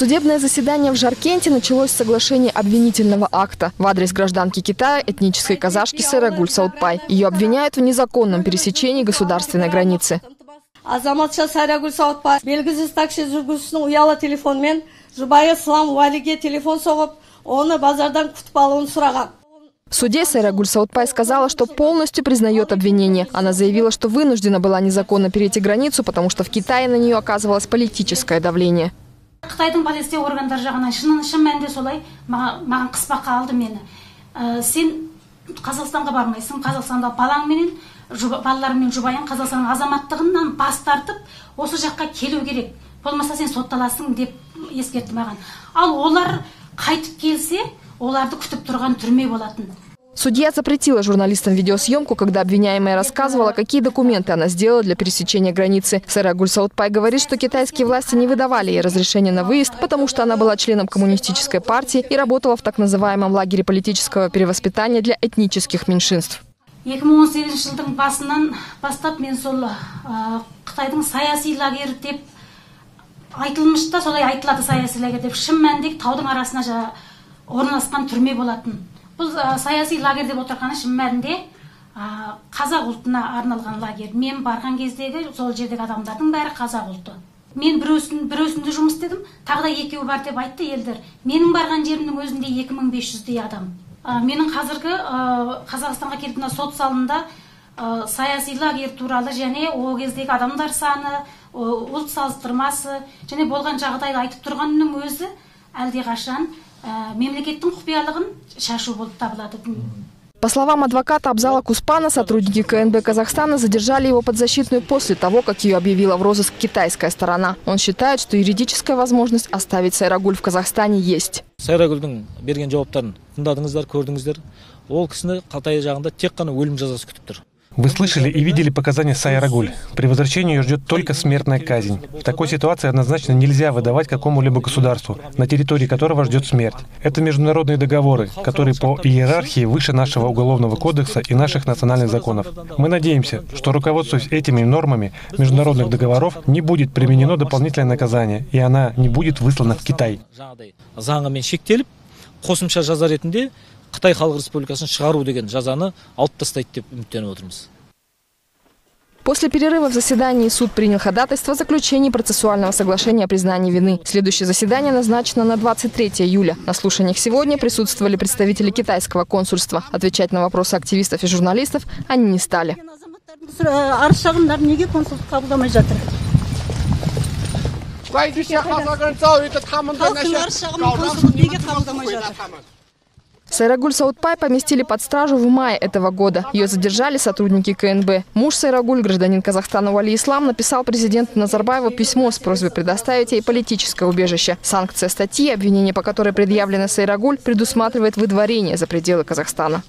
Судебное заседание в Жаркенте началось с соглашения обвинительного акта в адрес гражданки Китая, этнической казашки Сайрагуль Саутпай. Ее обвиняют в незаконном пересечении государственной границы. Азаматша Сайрагүл Сауытбай белгісіз такси жүргізушісінің ұялы телефонмен жұбайы Ислам Уәлиге телефон соғып, оны базардан күтіп алуын сұраған. В суде Сайрагуль Саутпай сказала, что полностью признает обвинение. Она заявила, что вынуждена была незаконно перейти границу, потому что в Китае на нее оказывалось политическое давление. Қытайдың полиция органдары жағынан шын мәнінде солай маған қыспаққа алды мені. Сен Қазақстанға бармайсың, Қазақстанда балаңменен, балаларыңмен, жұбайың Қазақстанның азаматтығынан бас тартып, осы жаққа келу керек. Болмаса сен сотталасың деп ескертті маған. Ал олар қайтып келсе, оларды күтіп тұрған түрме болатын. Судья запретила журналистам видеосъемку, когда обвиняемая рассказывала, какие документы она сделала для пересечения границы. Сайрагуль Саутпай говорит, что китайские власти не выдавали ей разрешения на выезд, потому что она была членом коммунистической партии и работала в так называемом лагере политического перевоспитания для этнических меньшинств. 2018 жылдың басынан бастап мен сол Қытайдың саяси лагері деп айтылмыш та, солай айтылады саяси лагер деп. Шын мәнінде таудың арасына орналасқан түрме болатын. Бұл саяси лагерь деп отырғаны шын мәнінде қазақ ұлтына арналған лагерь. Мен барған кездегі сол жердегі адамдардың бәрі қазақ ұлты. Мен біреусінде жұмыс істедім, тағы да екеуі бар деп айтты елдер. Менің барған жерімнің өзінде 2500-дей адам. Менің қазіргі Қазақстанға келіп мына сот залында саяси лагерь туралы және ол кездегі адамдар саны, ұлт салыстырмасы және болған жағдайды айтып тұрғанның өзі әлдеқашан мемлекеттің құпиялығын шашу болып табылады. По словам адвоката Абзала Куспана, сотрудники КНБ Казахстана задержали его подзащитную после того, как ее объявила в розыск китайская сторона. Он считает, что юридическая возможность оставить Сайрагуль в Казахстане есть. Сайрагүлдің берген жауаптарын тыңдадыңыздар, көрдіңіздер. Ол кісіні Қытай жағында тек қана өлім жазасы күтіп тұр. Вы слышали и видели показания Сайрагуль. При возвращении ее ждет только смертная казнь. В такой ситуации однозначно нельзя выдавать какому-либо государству, на территории которого ждет смерть. Это международные договоры, которые по иерархии выше нашего уголовного кодекса и наших национальных законов. Мы надеемся, что, руководствуясь этими нормами международных договоров, не будет применено дополнительное наказание, и она не будет выслана в Китай. Заңымен шектеліп, қосымша жаза ретінде Қытай Халық Республикасын шығару деген жазаны алып тастайды деп үміттеніп отырмыз. После перерыва в заседании суд принял ходатайство о заключении процессуального соглашения о признании вины. Следующее заседание назначено на 23 июля. На слушаниях сегодня присутствовали представители китайского консульства. Отвечать на вопросы активистов и журналистов они не стали. Арыз шағымдарын неге консулдық қабылдамай жатыр? Халықтың арыз шағымын консулдық неге қабылдамай жатыр? Сайрагуль Саутпай поместили под стражу в мае этого года. Ее задержали сотрудники КНБ. Муж Сайрагуль, гражданин Казахстана Уали Ислам, написал президенту Назарбаеву письмо с просьбой предоставить ей политическое убежище. Санкция статьи, обвинение по которой предъявлено Сайрагуль, предусматривает выдворение за пределы Казахстана.